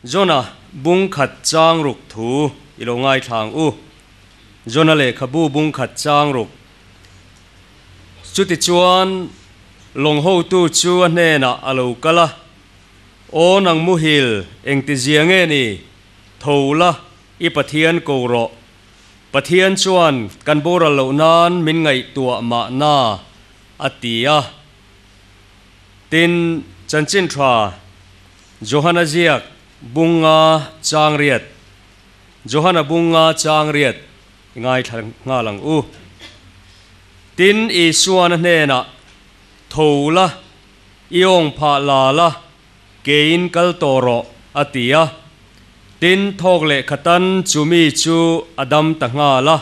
Jona bung khat chang ruk thu i lo ngaithla ang u. Jona lehkhabu bung khat chang ruk. Chutichuan lawng hotu chu a hnenah a lo kal a, Aw nang muhil, engtizia nge ni? Tho la, i Pathian ko rawh. Pathian chuan kan boral loh nan min ngaihtuah mahna, a ti a. Tin, chanchin tha Johana ziak bunga chang riat, Johana bunga chang riat i ngaithla nghal ang u. Tin, Isuana hnenah, Tho la, i awng phah la la, Keiin kal tawh rawh, a ti a. Tin, thawk leh khatan chu mi chu a dam ta nghal a,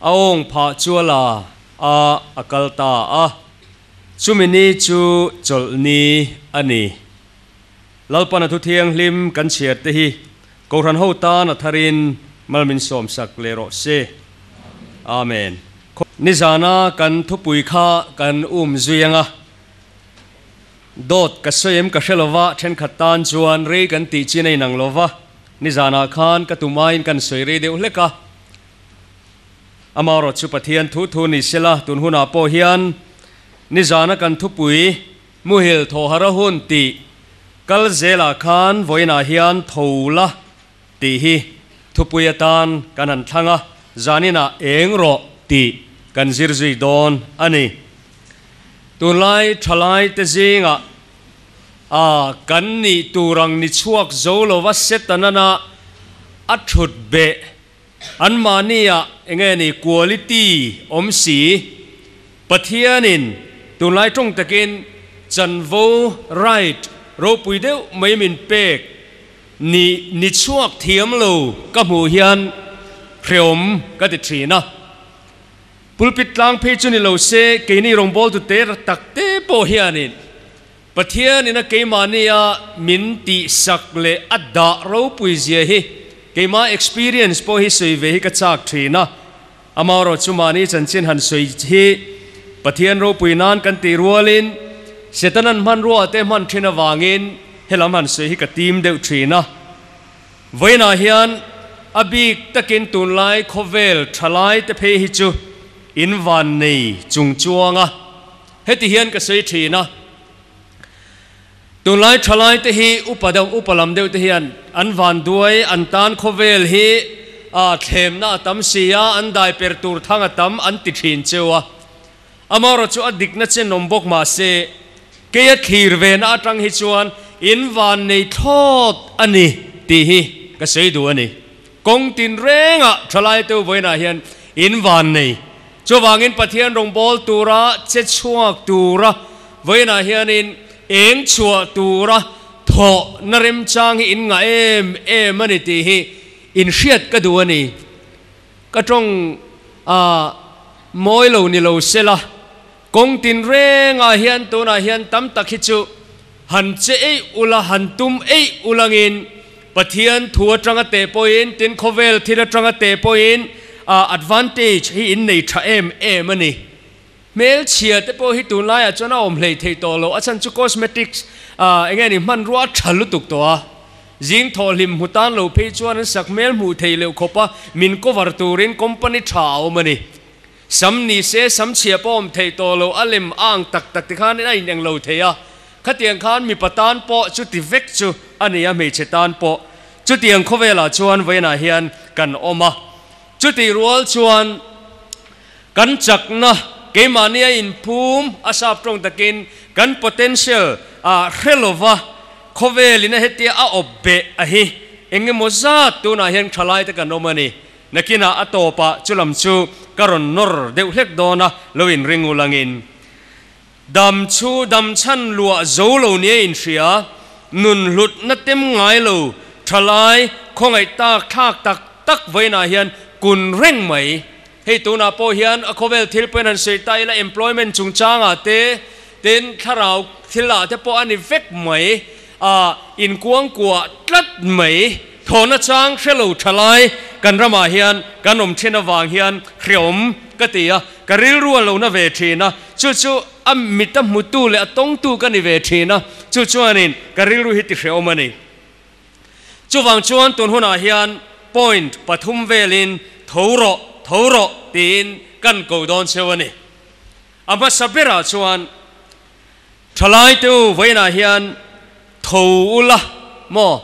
a awng phah chu a la a, a kal ta a. Chumi ni chu chawlh ni a ni. Lalpana thu thianghlim kan chhiar te hi Kohhran ho tan a tharin mal min sawmsak leh rawh se. Amen. Nizana kan thupui kha kan um zui ang a. Dawt ka sawi em ka hre lova, thenkhat tan chuan rei kan tih chin a inang lova, nizanah khan ka tumaiin kan sawi rei deuh hlek a. Amaherawh chu Pathian thu thu ni sela, tun hunah pawh hian nizana kan thupui muhil thawhara hun tih kal zelah khan vawiinah hian tho la tih hi thupui atan kan han thlang a, zaninah eng rawh tih kan zir zui dawn a ni. Tunlai thalai te zingah a kan nih tur ang ni chhuak zo lova Setanana a thut beh anmahniah enge ni quality awm si Pathianin tunlai tawng takin chanvo right ropui deuh mai min pek Ni ni chhuak thiam lo ka hmuh hian hreawm ka ti thin a. Pulpit tlang phei chu ni lo se keini rawngbawltu te tak te pawh hianin Pathianin a keimahnia min tihsak leh a dah ropui zia hi keimah experience pawh hi sawi ve hi ka chak thin a. Amaherawh chu mahni chanchin han sawi hi Pathian ropui nan kan tih rualin Setanan hmanrua te hman thin avangin helam han sawi hi ka tim deuh thin a. Vawiinah hian a bik takin tunlai khawvel thalai te phei hi chu in van nei chung chuang a, heti hian ka sawi thin a. Tunlai thalai te hi upa deuh upa lam deuh te hian an van duai an tan khawvel hi a thlemna a tam si a, an dai per tur thang a tam an ti thin cheu a. Amaherawh chu a dikna chen awm bawk mah se kei a thlir ve na atang hi chuan in van nei thlawt a ni tih hi ka sawi duh a ni. Kawng tin rengah thalai te vawiinah hian in van nei. Chuvangin Pathian rawngbâwl tura che chhuak tura vawiinah hianin eng chhuah tura thawhna remchang hi in ngah em em a ni tih hi in hriat ka duh a ni. Ka tawng a mawi lo ni lo sela, kawng tin rengah hian tunah hian tam tak hi chu han che eih ula, han tum eih ulangin Pathian thu atanga teh pawhin, tin khawvel thil atanga teh pawhin advantage hi in nei tha em em a ni. Hmelchhia te pawh hi tunlaiah chuan a awm hlei thei tawh lo, a chhan chu cosmetics eng nge ni hmanrua a tha lutuk tawh a, zing thawhhlim hmu tan lo phei chuan an sak hmel hmuh theih leuh khawp a, min cover turin company tha a awm a ni. Sam ni se sam chhia pawh awm theih tawh lo, a lem a ang tak tak tikhan a ineng lo thei a. Khatiang khan mipa tan pawh chuti vek chu a ni a, hmeichhe tan pawh chutiang khawvelah chuan vawiinah hian kan awm a. Chutih rual chuan kan chakna keimahni a inphum a sap tawng takin kan potential ah hre lova khawvelin a hetia a awp beh a hi eng emaw zat tunah hian thalaite kan awm a ni. Nakinah a tawpah chulam chu ka rawn nawr deuh hlek dawn a, lo inring ulangin. Dam chu dam chhan luah zo lo nia inhria, nun hlutna tem ngai lo, thalai, khawngaih tak thlak tak tak vawiinah hian kun reng mai. Hei tunah pawh hian a khawvel thil pawhin han sawi ta ila employment chungchangah te, tin thlarau thilah te pawh a ni vek mai, a inkuangkuah tlat mai. Thawhna chang hre lo thalai kan ramah hian kan awm thin avang hian hreawm ka ti a, ka rilru a lo na ve thin a, chu chu a mit a hmutu leh a tawngtu ka ni ve thin a, chu chuanin ka rilru hi ti hreawm a ni. Chuvang chuan tun hunah hian point pathum velin tho rawh, tho rawh tiin kan ko dawn cheu a ni. A hmasa berah chuan Thalai te u vawiinah hian tho ula maw?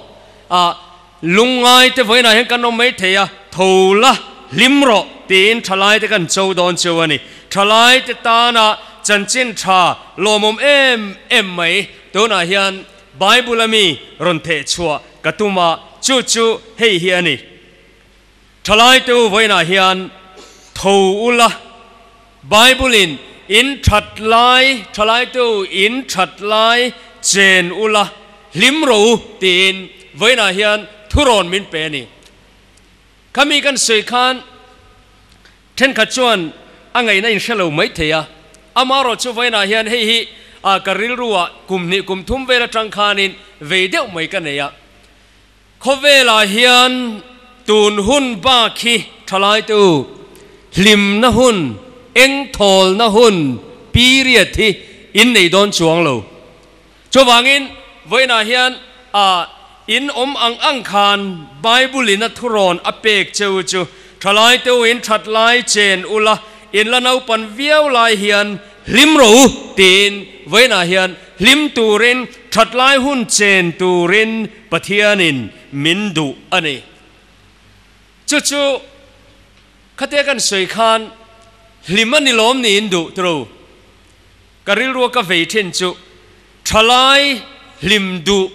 A lungngai te vawiinah hian kan awm mai thei a, tho la hlim rawh tiin thalai te kan cho dawn cheu a ni. Thalai te tana chanchin tha lawmawm em em mai tunah hian Bible a mi rawn theh chhuah ka tum a, chu chu hei hi a ni. Thalai te u vawiinah hian tho ula, Bible in in that lai, thalai te u in that lai chen ula, hlim rawh u tiin vawiinah hian thurawn min pe a ni. Khami kan sawi khan thenkhat chuan a ngaihna in hre lo mai thei a, amaherawh chu vawiinah hian hei hi ka rilru ah kum hnih kum thum vel atang khanin vei deuh mai ka nei a. Khawvelah hian tun hun bak hi thalaite u, hlimna hun, engthawlna hun, period, hi in nei dawn chuang lo. Chuvangin vawiinah hian a in awm ang ang khan Bible in a thurawn a pek che u chu thalaite u in that lai chen ula, in la naupan viau lai hian hlim rawh u tiin vawiinah hian hlim turin that lai hun chen turin Pathianin min duh a ni. Chu chu khatia kan sawi khan hlim a ni lawm niin duh tiro. Ka rilrua ka vei thin chu thalai hlim duh,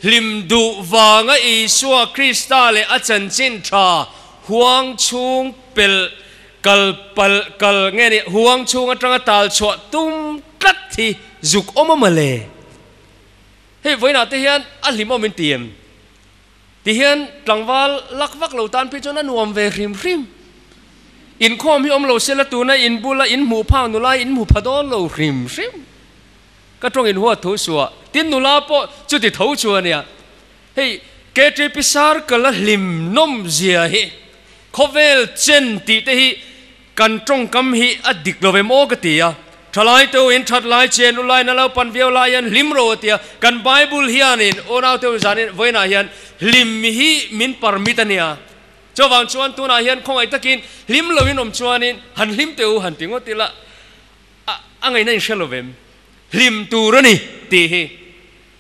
hlim duh vanga Isua Krista leh a chanchin tha huang chhung pel kal pal kal nge ni huang chhung atanga tal chhuah tum tlat hi zuk awm a mawle. Hei vawiinah te hian a hlimawm in ti em? Ti hian tlangval lak vak lo tan phei chuan a nuam ve hrim hrim. Inkhawm hi awm lo sela tuna in bula in hmuh phak nula in hmu pha dawn lo hrim hrim. Ka tawng in huat tho suah. Tin nula pawh chuti tho chu a nia. Hei KTP Circle a hlimnawm zia hi khawvel chen tih te hi Kan tawngkam hi a dik lo em aw ka ti a, Thalai te u in that lai chen u lai na lo pan viau lai hian hlim ro a ti a, kan Bible hianin unau te u zanin vawiinah hian hlim hi min permit a nia. Chuvang chuan tunah hian khawngaih takin hlim lo in awm chuanin han hlim teh u han ti ngawt ila a a ngaihna in hre lo vem? Hlim tur a ni tih hi.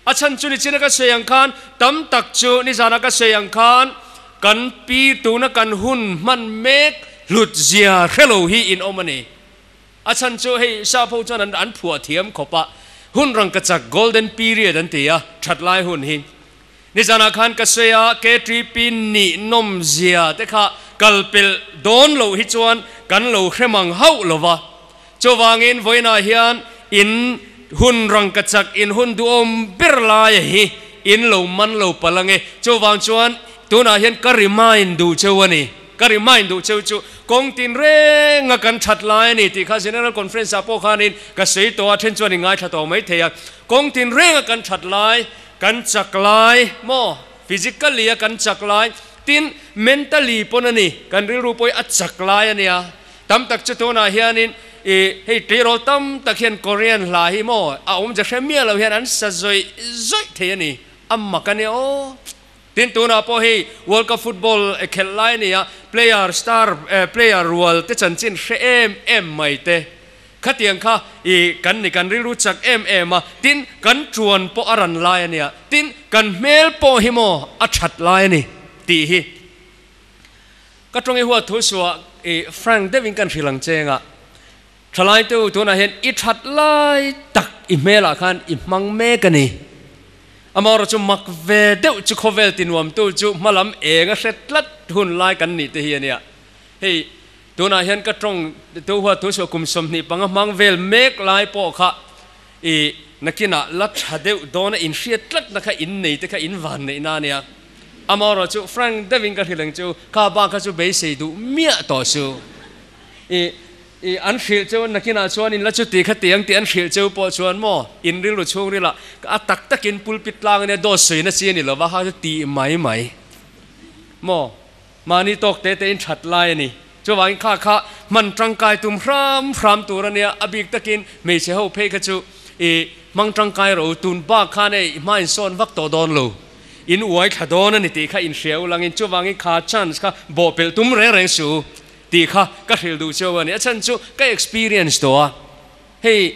A chhan chu nichina ka sawi ang khan tam tak chu nizana ka sawi ang khan kan pi tuna kan hun hman mek hlut zia hre lo hi in awm a ni. A chhan chu hei sap ho chuan an an phuah thiam khawp a, hun rangkachak golden period an ti a, that lai hun hi. Nizanah khan ka sawi a, KTP nih nawm zia te kha kal pelh dawn loh hi chuan kan lo hre mang hauh lo va. Chuvangin vawiinah hian in hun rangkachak, in hun duhawm ber laia hi in lo man lo palh ange. Chuvang chuan tunah hian ka remind duh cheu a ni. Ka remind duh cheu chu kawng tin renga kan that lai a ni tih kha General Conference ah pawh khanin ka sawi tawh a, then chuan in ngaithla tawh mai thei a. Kawng tin renga kan that lai, kan chak lai maw? Physically a kan chak lai, tin mentally pawn a ni, kan rilru pawh hi a chak lai a nia. Tam tak chu tunah hianin i hei tleirawl tam tak hian Korean hla hi maw a awmze hre miah lo hian an sa zawih zawih thei a ni, a mak a nia aw. Tin tunah pawh hei World Cup football khelh lai a ni a, player star player rual te chanchin hre em em mai te khatiang kha i kan ni kan rilru chak em em a, tin kan tuan pawh a ran lai a nia, tin kan hmel pawh hi maw a that lai a ni tih hi. Ka tawng i huat thu suah i frank deuhin kan hrilh ang cheng a, thalai te u tunah hian i that lai tak i hmelah khan i hmang mek a ni. Amaherawhchu mak ve deuh chu khawvel tinuamtu chu hmalam eng a hre tlat hun lai kan nih te hi a nia. Hei tunah hian ka tawng tu huat thu suah kum 25 hmang vel mek lai pawh kha i nakinah la tha deuh dawn a inhriat tlatna kha innei te kha invan neihna a nia. Amaherawh chu Frank deuhin ka hrilh ang chu, kha bak kha chu beisei duh miah tawh su. I, i an hrilh cheu nakinah chuan in la chuti kha ti ang tih an hrilh cheu pawh chuan maw in rilru chhungrilah a tak takin pulpit tlang ania dawt sawina chi a ni lova kha chu tih mai mai maw mahni tawk te te in that lai a ni. Chuvangin kha kha hman tangkai tum hram hram tur a nia, a bik takin hmeichhe ho phei kha chu i hmang tangkai ro tun bak khan hei i hma insawn vak tawh dawn lo. In uai thla dawn a ni tih kha inhria ulangin chuvangin kha chance kha bawhpelh tum reng reng suh tih kha ka hrilh duh cheu a ni. A chhan chu ka experience tawh a, hei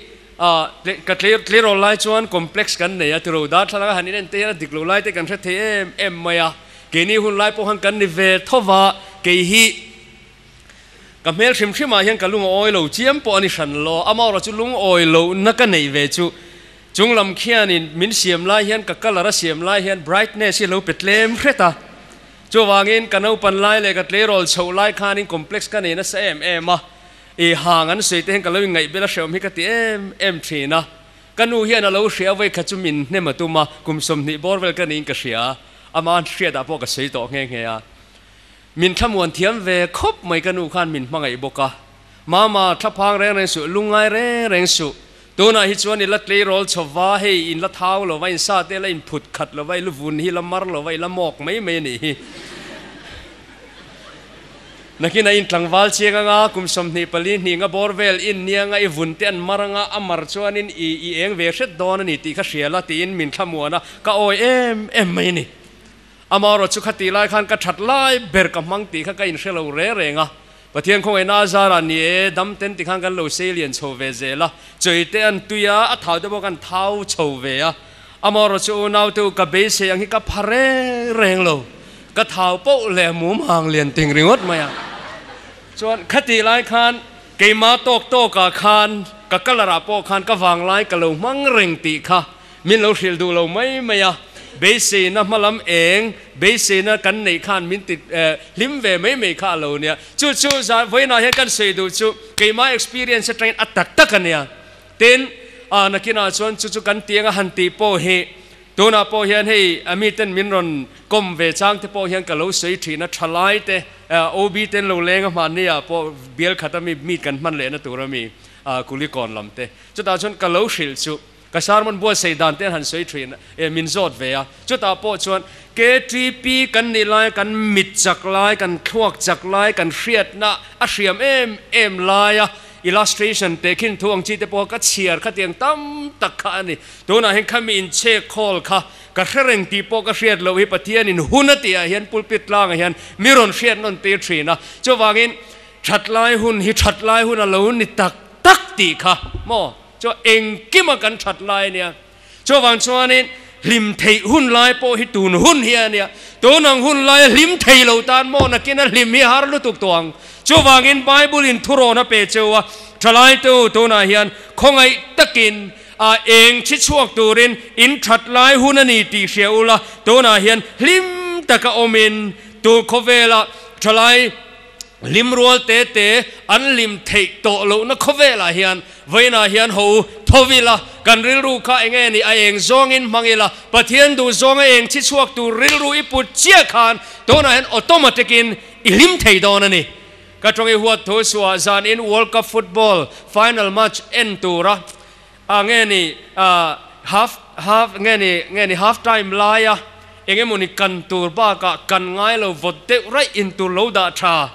ka tleirawl lai chuan complex kan nei a, tiro darthlalang a han inen te hian a dik loh lai te kan hre thei em em mai a, keini hun lai pawh khan kan ni ve tho va, kei hi ka hmel hrim hrimah hian ka lungawi lo chiam pawh a ni hran lo, amaherawh chu lungawi lohna ka neih ve chu Chung lam khianin min siam lai hian ka colour a siam lai hian brightness hi a lo pe tlem hret a, chuvangin ka naupan lai leh ka tleirawl chhoh lai khanin complex ka nei nasa em em a, i hang an sawi te hian ka lo ingaih bel a hreawm hi ka ti em em thin a, ka nu hian a lo hria vawikhat chu min hnem a tum a, kum 20 bawr vel ka niin ka hria, ama hriatah pawh ka sawi tawh nghe nghe a, min thlamuan thiam ve khawp mai ka nu khan min hmangaih bawk a, Mama, thlaphang reng reng suh, lungngai reng reng suh. Tunah hi chuan i la tleirawl chho va, hei in la thau lo va, in sa te la in phut khat lo va, i lu vun hi la mar lo va, i la mawk mai mai a nih hi. Nakinah in tlangval chiang anga, kum 24 hnih nga bawr vel in nia anga i vun te an mar anga, a mar chuanin i i eng ve hret dawn a ni tih kha hria la tiin min thlamuan a, ka awi em em mai a ni. Amaherawh chu khatih lai khan ka that lai ber ka hmang tih kha ka inhre lo reng reng a, Pathian khawngaihna a zarah ni e, dam ten tikhan kan lo sei lian chho ve zel a, chawi te an tui a, a thau te pawh kan thau chho ve a. Amaherawh chu unau te u ka beisei ang hi ka pha reng reng lo, ka thau poh leh mum hang lian ting ringawt mai a. Chuan khatih lai khan keimah tawk tawkah khan ka colour ah pawh khan ka vanglai ka lo hmang reng tih kha Min lo hrilh duh lo mai mai a, beiseina hmalam eng, beiseina kan neih khan min ti hlim ve mai mai kha a lo nia. Chu chu vawiinah hian kan sawi duh chu keimah experience atangin a tak tak a nia. Tin, a nakinah chuan chu chu kan ti anga han tih pawh hi tunah pawh hian hei a miten min rawn kawm ve chang te pawh hian ka lo sawi thin a, thalai te, OB ten lo leng a hmanni ah pawh bial khat a mi meet kan hman lehna tur a mi Kulikawn lam te. Chutah chuan ka lo hrilh chu. Ka sermon buatsaih dan te an han sawi thin e, min zawt ve a. Chutah pawh chuan KTP kan nih lai, kan mit chak lai, kan thluak chak lai, kan hriatna a hriam em em laia illustration teh khin thu ang chi te pawh ka chhiar khatiang tam tak kha a ni. Tunah hian khami inchhek khawl kha ka hre reng tih pawh ka hriat loh hi Pathianin hun a tihah hian pulpit tlangah hian mi rawn hriat nawn tir thin a. Chuvangin that lai hun hi that lai hun a lo ni tak tak tih kha maw? Chuan engkima kan that lai a nia. Chuvang chuanin hlim theih hun lai pawh hi tun hun hi a nia. Tun ang hun laia hlim thei lo tan maw nakina hlim hi har lutuk tawh ang. Chuvangin Bible in thurawn a pe cheu a, Thalaite u tunah hian khawngaih takin a eng chhi chhuak turin in that lai hun a ni tih hria ula, tunah hian hlim taka awmin tu khawvela thalai Hlim rual te te an hlim theih tawh lohna khawvelah hian vawiinah hian ho tho ila, kan rilru kha eng nge ni a eng zawngin hmang ila, Pathian duh zawnga eng chhi chhuak tur rilru i put chiah khan tunah hian automatic in i hlim thei dawn a ni. Ka tawng i huat thu suah zan in World Cup football final match en tura A nge ni half half nge ni nge ni half time laia eng emawni kan tur bakah kan ngai lo vawt deuh raih in tur lo dah tha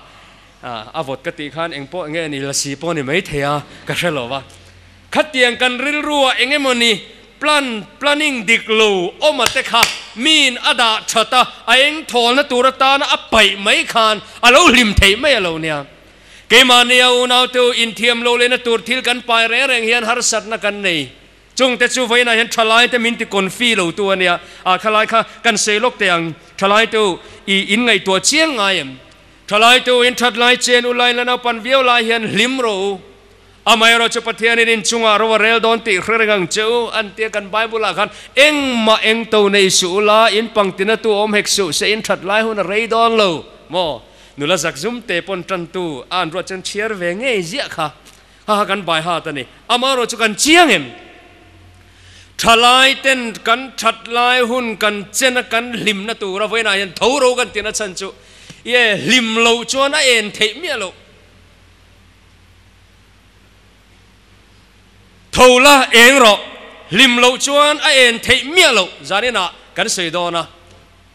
a vawt ka tih khan eng pawh nge ni lasi pawh ni mai thei a ka hre lo va khatiang kan rilruah eng emawni plan planning dik lo awm a te kha miin a dah that a a eng thawlna tur atana a paih mai khan a lo hlim theih mai a lo nia. Keimahnia unaute u inthiam lo lehna tur thil kan pai reng reng hian harsatna kan nei. Chungte chu vawiinah hian thalaite min ti confi lo tu a nia. A khalai kha kan sei lawk teh ang. Thalaite u, i inngaihtuah chiang ngai em? Thalaite u, in that lai chen u lai la naupan viau lai hian hlim rawh u. Amaherawh chu Pathianin inchungah ro a rel dawn tih hre reng ang che u, an tia kan Bible-ah khan engmah eng to nei suh u la, in pangtina tu awm hek suh se in that lai hun a rei dawn lo maw? Nula zak zum te pawn tantu a an ruat chuan chhiar ve ngei ziah kha ha ha kan bai hat a ni. Amaherawh chu kan chiang em? Thalai ten kan that lai hun kan chen a kan hlimna tura vawiinah hian tho ro kan tina chhan chu ye hlim loh chuan a en theih miah loh. Tho la eng rawh, hlim loh chuan a en theih miah loh zaninah kan sawi dawn a,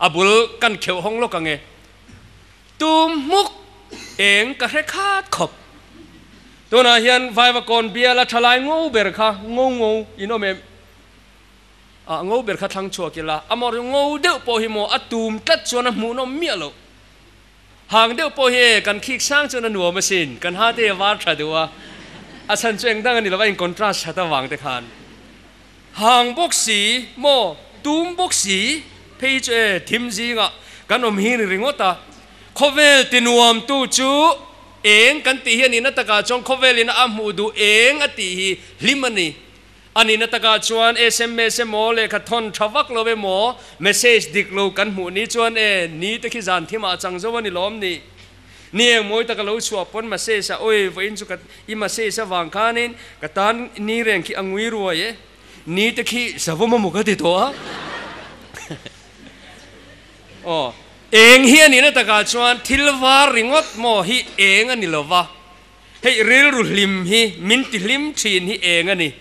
a bul kan kheuh hawng lawk ang e. Tum hmuk eng ka hre khat khawp. Tunah hian Vaivakawn biala thalai ngo ber kha ngo ngo in awm em? A ngo ber kha thlang chhuak ila, amaherawhchu ngo deuh pawh hi maw a tum tlat chuan a hmuhnawm miah loh. Hang deuh pawh hi e, kan khik sang chuan a nuam asin, kan ha te a var tha duh a, a chhan chu eng dang a ni lo va, in contrast that avang te khan. Hang bawk si maw, tum bawk si phei chu e, thim zingah kan awm hi ni ringawt a. Khawvel ti nuamtu chu eng kan tih hi a nihna takah chuan khawvelin a hmuh duh eng a tih hi hlim a ni. A nihna takah chuan sms emaw lehkha thawn tha vak lo emaw message dik lo kan hmuh ni chuan e, ni te khi zan thimah chang zo a ni lawm ni. Ni eng mawi tak a lo chhuah pawn message a awi vawiin chu ka i message avang khanin ka tan ni reng khi a ngui ruai e, ni te khi savawm emaw ka ti tawh a. Aw, eng hi a nihna takah chuan thil var ringawt maw hi eng a ni lo va. Hei rilru hlim hi min ti hlim thin hi eng a ni.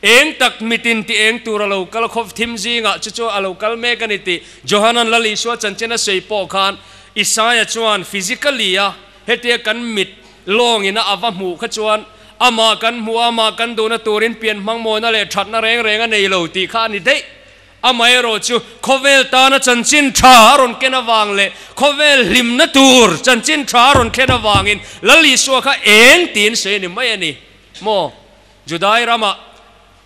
Eng tak mitin ti eng tur a lo kal khawp thim zingah chu chu a lo kal mek a ni tih Johanan Lal Isua chanchin a sawi pawh khan Isaia chuan physically a hetia kan mit lawngin a ava hmuh kha chuan amah kan hmuh a amah kan duhna turin pian hmangmawina leh thatna reng reng a nei lo tih kha a ni daih. Amaherawh chu khawvel tana chanchin tha a rawn ken avang leh khawvel hlimna tur chanchin tha a rawn thlen avangin Lal Isua kha eng tiin sawi a ni mai a ni maw? Judai ramah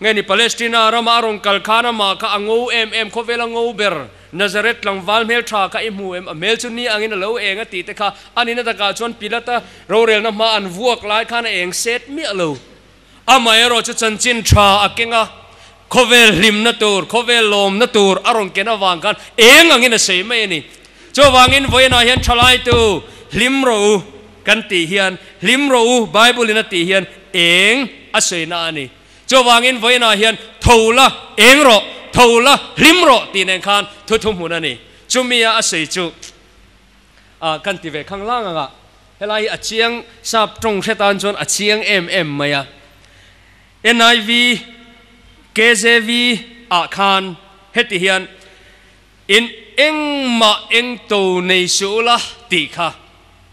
nge ni Palestina rama a rawn kal khan amah kha a ngo em em, khawvela ngo ber Nazareth tlangval hmel tha kha i hmu em? A hmel chu ni angin a lo eng a tih te kha a nihna takah chuan Pilata rorelna hma an vuak lai khan a eng set miah lo. Amaherawh chu chanchin tha a keng a, khawvel hlimna tur, khawvel lawmna tur a rawn ken avang khan eng angin a sawi mai a ni. Chuvangin vawiinah hian thalaitu hlim rawh u kan tih hian, hlim rawh u Bible-in a tih hian eng a sawina a ni. Chuvangin vawiinah hian tho la eng rawh, tho la hlim rawh tih nen khan thu thuhmun a ni. Chumia a sawi chu a kan ti ve khang lang ang a, helai hi a chiang sap tawng hre tan chuan a chiang em em mai a. NIV, KJV ah khan heti hian in engmah eng to nei suh ula tih kha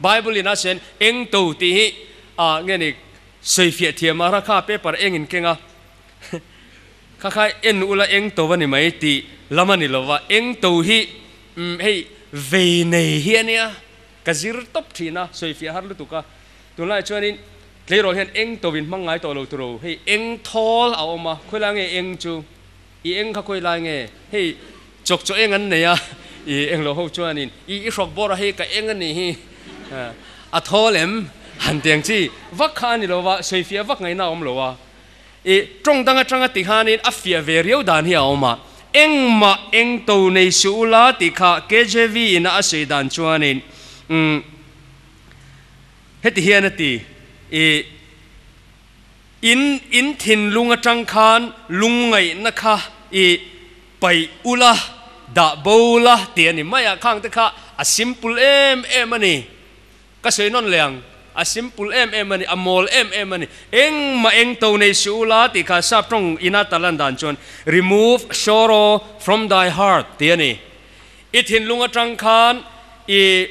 Bible in a sawi eng to tih hi ah nge ni sawifiah thiam a kha paper eng in keng a kha kha en ula eng to a ni mai tih lam a ni lova eng to hi Umm hei vei nei hi a nia, ka zir tawp thin a, sawifiah har lutuk a, tunlai chuanin tleirawl hian eng to in hmang ngai tawh lo turo, hei eng thawl a awm a, khawilai nge eng chu, i eng kha khawilai nge, hei chawk chaw eng an nei a, i eng lo ho chuanin i i hrawk bawr a hei ka eng a nih hi, a thawl em han tiang chi vak kha a ni lo va, sawifiah vak ngaihna a awm lo a. I tawng dang atanga ti khanin a fiah ve riau dan hi a awm a, engmah eng to nei suh ula tih kha KJV in a a sawi dan chuanin umm heti hian a ti, I in in thinlung atang khan lungngaihna kha i paih ula, dah bo ula tih a ni mai a, khang te kha a simple em em a ni. Ka sawi nawn leh ang, a simple em em a ni, a mawl em em a ni. Engmah eng to nei suh ula tih kha sap tawng ina talan dan chuan remove sorrow from thy heart tih a ni. I thinlung atang khan i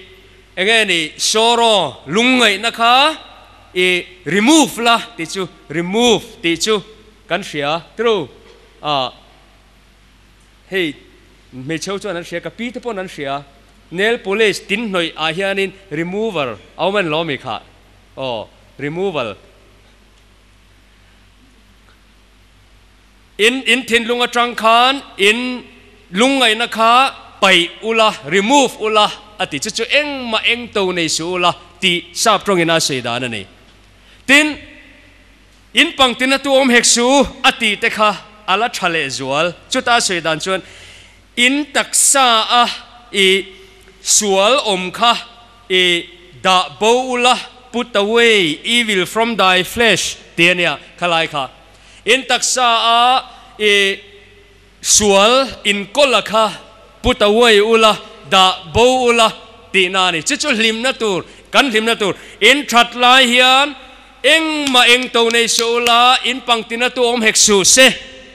eng nge ni sorrow lungngaihna kha i remove la tih chu remove tih chu kan hria true a. Hei hmeichhe chuan an hria, ka pi te pawn an hria, nail polish tin hnawih ah hianin remover a awm a ni lo ami kha? Aw, removal. In in thinlung atang khan in lungngaihna kha paih ula, remove ula a ti. Chu chu engmah eng to nei suh ula tih sap tawngin a sawi dan a ni. Tin. In pangtin a tu awm hek su a tih te kha a la tha leh zual. Chuta a sawi dan chuan in taksa a i sual awm kha i dah bo ula, put away evil from thy flesh tih a nia khalai kha. In taksa a i sual inkawl a kha put away ula, dah bo ula tihna a ni. Chu chu hlimna tur, kan hlimna tur. In that lai hian engmah eng to nei suh ula, in pangtina tu awm hek suh se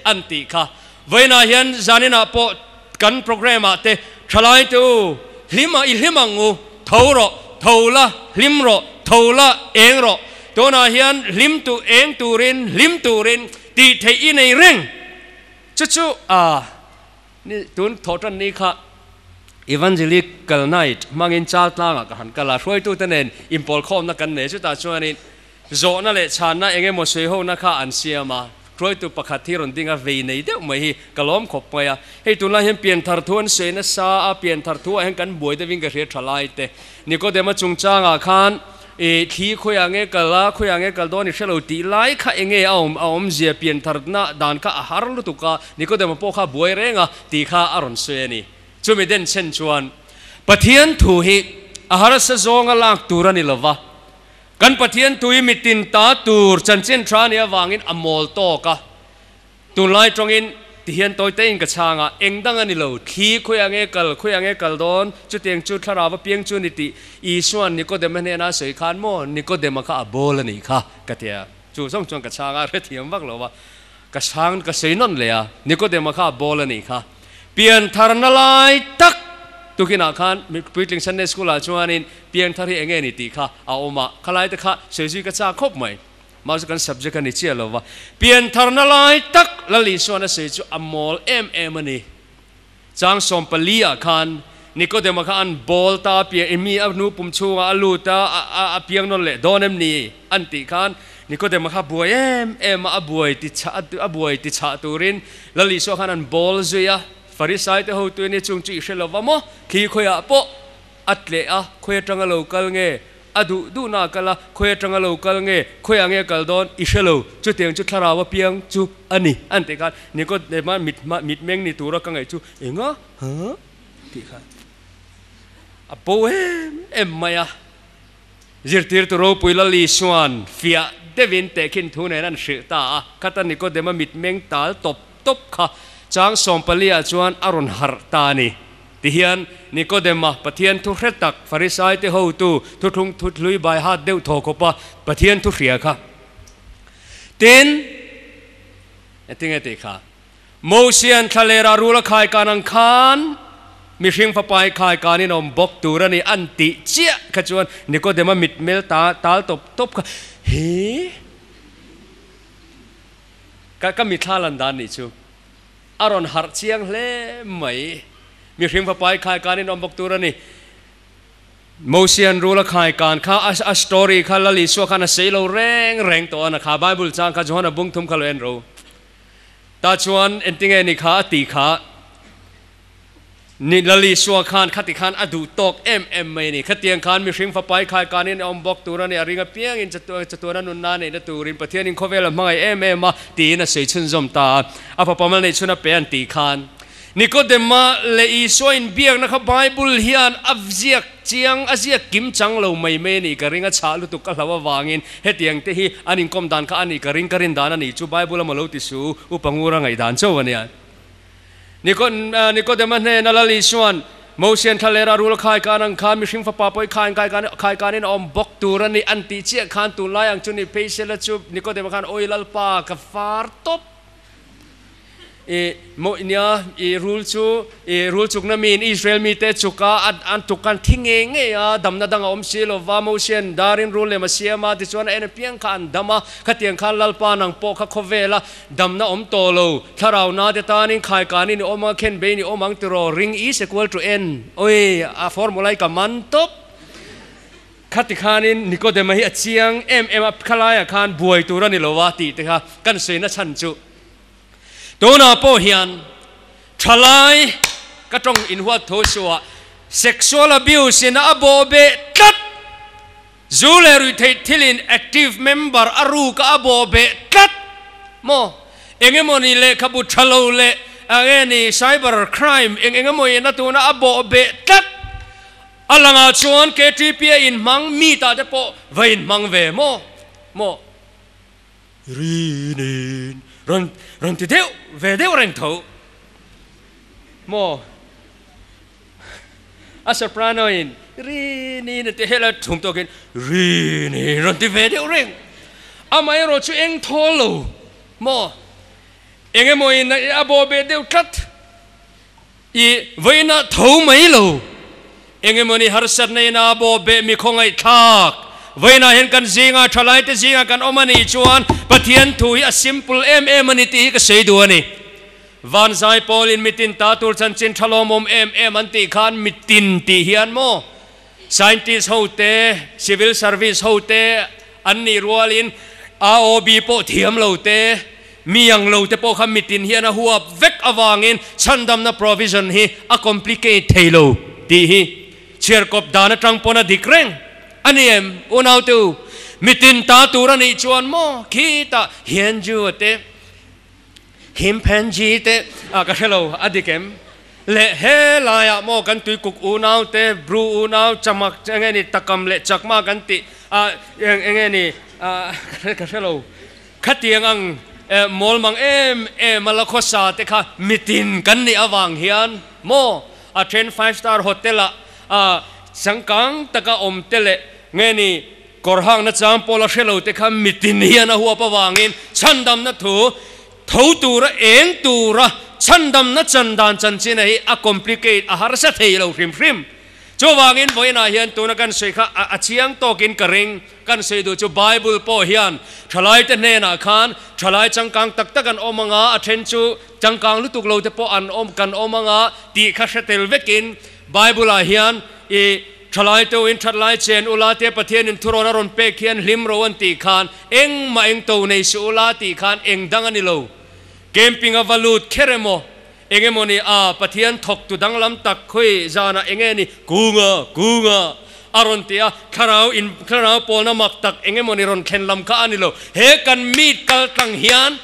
an tih kha. Vawiinah hian zaninah pawh kan programme ah te thalai te u, hlim ah i hlim ang u, tho rawh, tho la, hlim rawh, tho la, eng rawh. Tunah hian hlim tu eng turin, hlim turin tih theih i nei reng. Chu chu a. Ni tun thawhtan ni kha Evangelical Night hmangin Chaltlangah ka han kal a, hruaitute nen inpawlkhawmna kan nei. Chutah chuanin zawhna leh chhanna eng emaw sawi-hona kha an siam a, hruaitu pakhat hi rawn ding a, vei nei deuh mai hi ka lawm khawp mai a. Hei tunlai hian pianthar thu an sawi nasa a, pianthar thuah hian kan buai deuhin ka hria tha lai te. Nikodema chungchangah khan I thli khawiah nge kal a, khawiah nge kal dawn i hre lo tih lai kha eng nge a awm, a awmzia piantharna dan kha a har lutuk a, Nikodema pawh kha a buai reng a tih kha a rawn sawi a ni. Chumi den chhen chuan Pathian thu hi a harsa zawnga lak tur a ni lo va, kan Pathian thu hi mitin ta tur chanchin tha a nih avangin a mawl tawk a. Tunlai tawngin tihian tawi tein ka chhang a, eng dang a ni lo, thli khawiah nge kal, khawiah nge kal dawn, chutiang chu thlarau apiang chu ni tih Isua'n Nikodema hnena a sawi khan maw Nikodema kha a bawl a nih kha ka ti a, chu zawng chuan ka chhang a, hrethiam vak lo a, ka chhang ka sawi nawn leh a, Nikodema kha a bawl a nih kha. Piantharna lai tak tukinah khan puitling Sunday School ah chuanin piangthar hi eng nge ni tih kha a awm a, khalai te kha sawi zui ka chak khawp mai. Mahse kan subject a ni chiah lo va, piantharna lai tak Lal Isuan a sawi chu a mawl em em a ni. Chang 14 ah khan Nikodema kha an bawl ta a piang i mi a hnu pum chhungah a lut a, a piang nawn leh dawn em ni an tih khan Nikodema kha buai em em a, a buai ti chah a buai ti chah turin Lal Isua khan an bawl zui a, Farisai te hotu in chung chu i hre lo va maw, thli khawiah pawh a tleh a, khawi atanga lo kal nge A duh duhna a kal a, khawi atanga lo kal nge, khawiah nge a kal dawn i hre lo, chutiang chu thlarau apiang chu a ni an tih khan Nikodema mit hma mit meng ni tura ka ngaih chu enga ha tih khan a bo em em mai a. Zirtirtu ropui Lal Isuan fiah deuhin tehkhin thu nen an hrilh ta a, khata Nikodema mit meng tal tawp tawp kha chang 14 ah chuan a rawn harh ta a ni. Tihian, Nikodema, Pathian thu hre tak, Farisaite hotu, thuthlung thuthlui bai hat deuh thaw khawpa Pathian thu hria kha. Tin, engtinge tih kha? Mosian thlalera rul a khai kan ang khan mihring fapai khai kanin awm bawk tur a ni an tih chiah kha chuan Nikodema mitmel ta tal tawp tawp kha, He? Ka ka mithla lan dan nih chu. A rawn harh chiang hle mai. Mihring fapai khai kanin awm bawk tur a ni. Mosian rula khai kan kha a story kha Lal Isua khan a sei lo reng reng tawh a na kha Bible chang kha Johana bung thum kha lo en ro. Tah chuan entinge ni kha a tih kha Ni Lal Isua khan khati khan a duh tawk em em mai a ni. Khatiang khan mihring fapai khai kanin a awm bawk tur a ni. A ring apiangin chatuana nunna neihna turin Pathianin khawvel a hmangaih em em a tiin a sawi chhunzawm ta a. A fapa mal neih chhun a pe an tih khan Nikodema leh Isua inbiakna kha Bible hian a ziak chiang, a ziak kim chang lo mai mai a nih ka ring, a chhah lutuk ka hlauh avangin hetiang te hi an inkawm dan kha a nih ka ring, ka rin dan a nih chu Bible a maw lo ti su, Upa Ngura ngaihdan chauh a nia. Nikodema hnena Lal Isua'n, Mosian thlalera rul a khai kan ang khan mihring fapa pawh i khai khai kanin a awm bawk tur a ni an tih chiah khan tunlai ang chu ni phei sela chu Nikodema khan Awi Lalpa ka far tawp I maw nia i rul chu i rul chukna miin Israel mite chuka an tuk khan thi ngei ngei a, damna dang a awm si lo va, Mosian darin rul lem a siam a, tichuan a en apiang kha an dam a, khatiang khan Lalpa nang pawh kha khawvela damna awm tawh lo, thlarau na te tanin khaikanin i awm ang a, khenbein i awm ang tiraw, ring is equal to n, oi a formula hi ka man tawp. Khati khanin Nikodema hi a chiang em em a, khalaiah khan buai tur a ni lo a tih te kha kan sawi na chhan chu. Tunah pawh hian thalai ka tawng inhuat tho suah sexual abuse in a bawh beh tlat, zu leh ruihtheih thilin active member a ruk a bawh beh tlat maw? Eng emawni lehkhabu tha lo leh eng nge ni cyber crime eng eng emaw in a tuna a bawh beh tlat. A langah chuan KTP a inhmang mi tah te pawh va inhmang ve maw? Maw? Rinin rawn rawn ti deuh ve deuh reng tho maw? A soprano in Rinin a ti hela thum tawkin Rinin rawn ti ve deuh reng. Amaherawh chu eng thawl lo maw? Eng emaw in a bawh beh deuh tlat. I vawiinah tho mai lo. Engemawni harsatna in a bawh beh mi khawngaihthlak. Vawiinah hian kan zingah thalaite zingah kan awm a nih chuan Pathian thu hi a simple em em a ni tih hi ka sawi duh a ni. Van zai pawlin mitin ta tur chanchin tha lawmawm em em an tih khan mitin tih hian maw scientist ho te, civil service ho te an nih rualin AOB pawh thiam lo te, mi ang lo te pawh kha mitin hian a huap vek avangin chhandamna provision hi a complicate thei lo tih hi chhiarkawp dan atang pawn a dik reng a ni em unaute u? Mitin ta tur a nih chuan maw khitah hian Jew a te Chimpanzee te ah ka hre lo a dik em? Le he laiah maw kan tuikuk unau te, Bru unau, Chamak eng nge ni Takam leh Chakma kan tih ah eng eng nge ni ah ka hre lo. Khatiang ang mawlmang em em a la khawsa te kha mitin kan nih avang hian maw a then five star hotel ah ah changkang taka awm te leh nge ni Kawr hakna chang pawla hre lo te kha mitin hian a huap avangin chhandamna thu tho tura eng tura chhandamna chan dan chanchina hi a complicate, a harsa thei lo hrim hrim. Chuvangin vawiinah hian tuna kan sawi kha a chiang tawkin ka ring. Kan sawi duh chu Bible pawh hian thalaite hnenah khan thalai changkang tak tak an awm anga, a then chu changkang lutuk lo te pawh an awm kan awm anga tih kha hre tel vekin Bible-ah hian i Thalai teuhin thatlai chen ula tia Pathianin thurawn a rawn pek hian hlim ro an tih khan engmah eng to nei suh ula tih khan eng dang a ni lo. Camping a va lut kher emaw eng emaw ni a Pathian thawk tu danglam tak khawi zanah eng nge ni kunga kunga a rawn ti a thlarau in thlarau pawlna mak tak eng emaw ni rawn thlen lam kha a ni lo. He kan meet kal tlang hian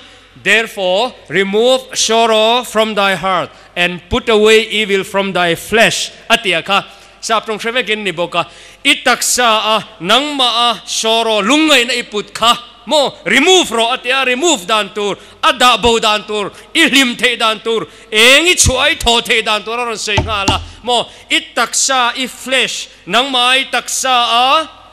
Therefore remove sorrow from thy heart and put away evil from thy flesh a ti a kha sap tawng hre vekin ni bawk a, i taksa a nangmah a sorrow lungngaihna i put kha maw remove rawh a ti a, remove dan tur a dah bo dan tur i hlim theih dan tur eng i chhuah i thaw theih dan tur a rawn sawi nghal a maw i taksa i flesh nangmah i taksa a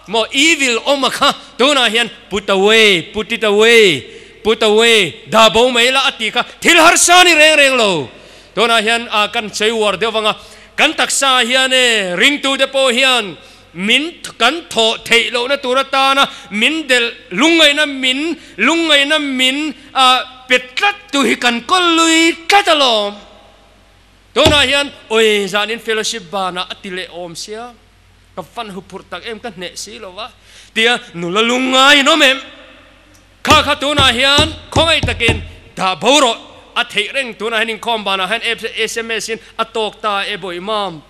maw evil awm a kha tunah hian put away put it away Put away, dah bo mai la a ti kha thil harsa ni reng reng lo. Tunah hian a kan chei uar deuh vang a, kan taksa ah hian e ringtute pawh hian min kan thawh theih lohna tur atana min delh lungngaihna min lungngaihna min a pe tlat tu hi kan kawl lui tlat alawm. Tunah hian awi zanin fellowship banah a ti leh awm sia. Ka van huphurh tak em ka hneh si lo va tia nula lungngai in awm em? Kha kha tunah hian khawngaih takin dah bo rawh a theih reng tunah hian inkhawm banah hian sms in a tawk ta e bawi mam.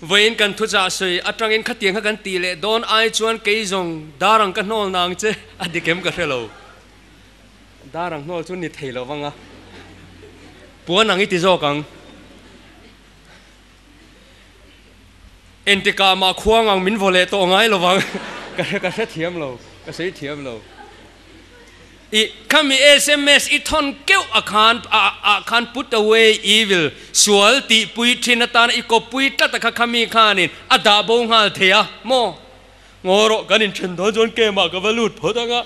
Vawiin kan thuchah sawi atangin khatiang kha kan tih leh dawn ai chuan kei zawng dar ang ka hnawl nang che a dik em ka hre lo. Dar ang hnawl chu ni thei lo vang a puan ang i ti zawk ang. Entikah mah khuang ang min vaw leh tawh ngai lo vang ka hre ka hre thiam lo ka sawi thiam lo i khami sms i thawn keuh a khan a ah khan put away evil sual tih pui thin atana i kawppui tlat a kha khami khanin a dah bo nghal thei a maw Ngaw rawh, kan inthen dawn chuan kemah ka va lut phawt ang a,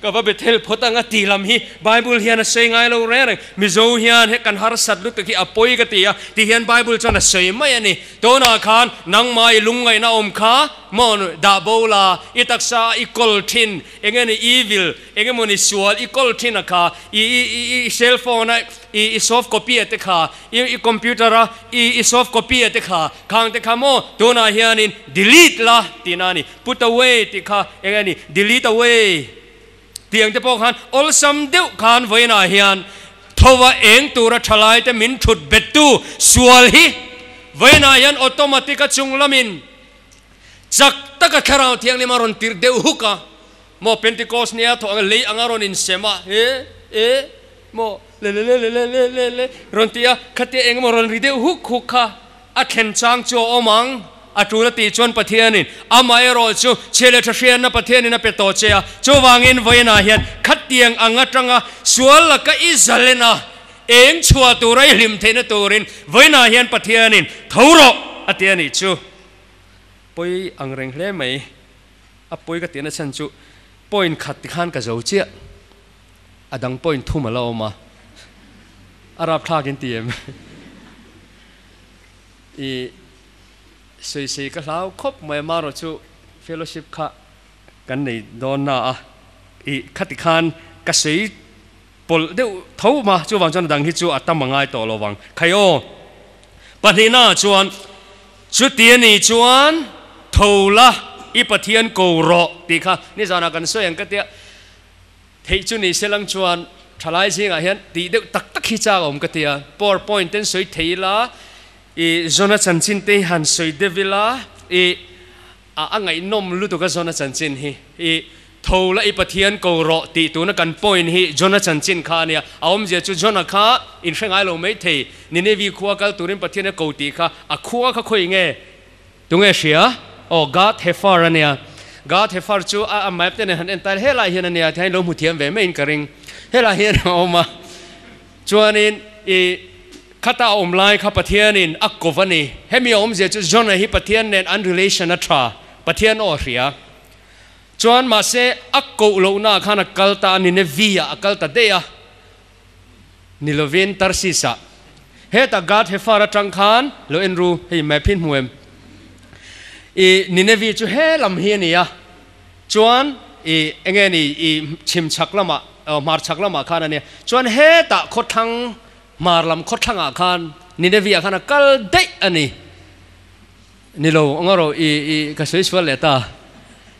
ka va bethel phawt ang a tih lam hi Bible hian a sawi ngai lo reng reng. Mizo hian he kan harsat lutuk hi a pawi ka ti a, ti hian Bible chuan a sawi mai a ni. Tunah khan nangmah i lungngaihna awm kha maw dah bo la, i taksa a i kawl thin, eng nge ni evil, eng emaw ni sual i kawl thin a kha, i i i i cell phone a i i soft copy a te kha, i i computer a i i soft copy a te kha, Khang te kha maw tunah hianin delete la tihna a ni. Put away tih kha eng a ni? Delete away tih ang te pawh khan awlsam deuh khan vawiinah hian thova eng tura thalai te min thut bettu sual hi vawiinah hian automatic a chung lamin chak taka thlarau thianghlim a rawn tirh deuh huk a. Maw Pentecost nia thawh anga lei anga rawn insem a e e maw le le le le le le le le rawn ti a khatia eng emaw rawn ri deuh huk huk kha a thlen chang chu a awm ang a tul a tih chuan Pathianin amaherawh chu chhia leh tha hriatna Pathianin a pe tawh che a chuvangin vawiinah hian khatiang ang atanga sual laka i zalen a eng chhuah tura i hlim theihna turin vawiinah hian Pathianin tho rawh a ti a nih chu pawi ang reng hle mai. A pawi ka tihna chhan chu point khat tikhan ka zo chiah, a dang point thum a la awm a, a rapthlak in ti em? I sawisei ka hlau khawp mai a, marawh chu fellowship kha kan nei dawn na a, i khati khan ka sawi. pawlh deuh tho ma, chuvang chuan a dang hi chu a tam a ngai tawh lo vang. Khai aw, pahnihnaah chuan chuti a nih chuan tho la i Pathian ko rawh tih kha nizanah kan sawi ang ka tia, theih chu ni se lang chuan thalai zingah hian tih deuh tak tak hi chak a awm ka tia, power point ten sawi thei ila, i Jona chanchin te hi han sawi deuh ila, i A a ngaihnawm lutuk a Jona chanchin hi. I tho la i Pathian ko rawh tih tuna kan point hi Jona chanchin kha a nia. A awmzia chu Jona kha in hre ngai lo mai thei. Ninevi khua kal turin Pathian a ko tih kha a khua kha khawi nge? Tunge hria? Aw Gath Hefer a nia. Gath Hefer chu a a map te nen han en ta ila helai hian a nia tihian lo hmu thiam ve maiin ka ring. Helai hian a awm a. Chuanin i Khata a awm lai kha Pathianin a kawv a ni. Hemi a awmzia chu Jonah hi Pathian nen an relation a tha, Pathian aw a hria. Chuan mahse a koh lohnaah khan a kal ta a, Nineveh-ah a kal ta daih a, ni lovin Tarsis-ah. Hetah Gath Hefer atang khan lo en ru, hei map hi hmu em? I Nineveh chu he lam hi a ni a, chuan i enge ni i chhim chhak lamah, hmar chhak lamah khan a nia. Chuan hetah khawthlang Hmar lam khawthlangah khan Nineveh-ah khan a kal daih a ni. Ni lo, anga rawh, i, i, ka sawi sual leh ta.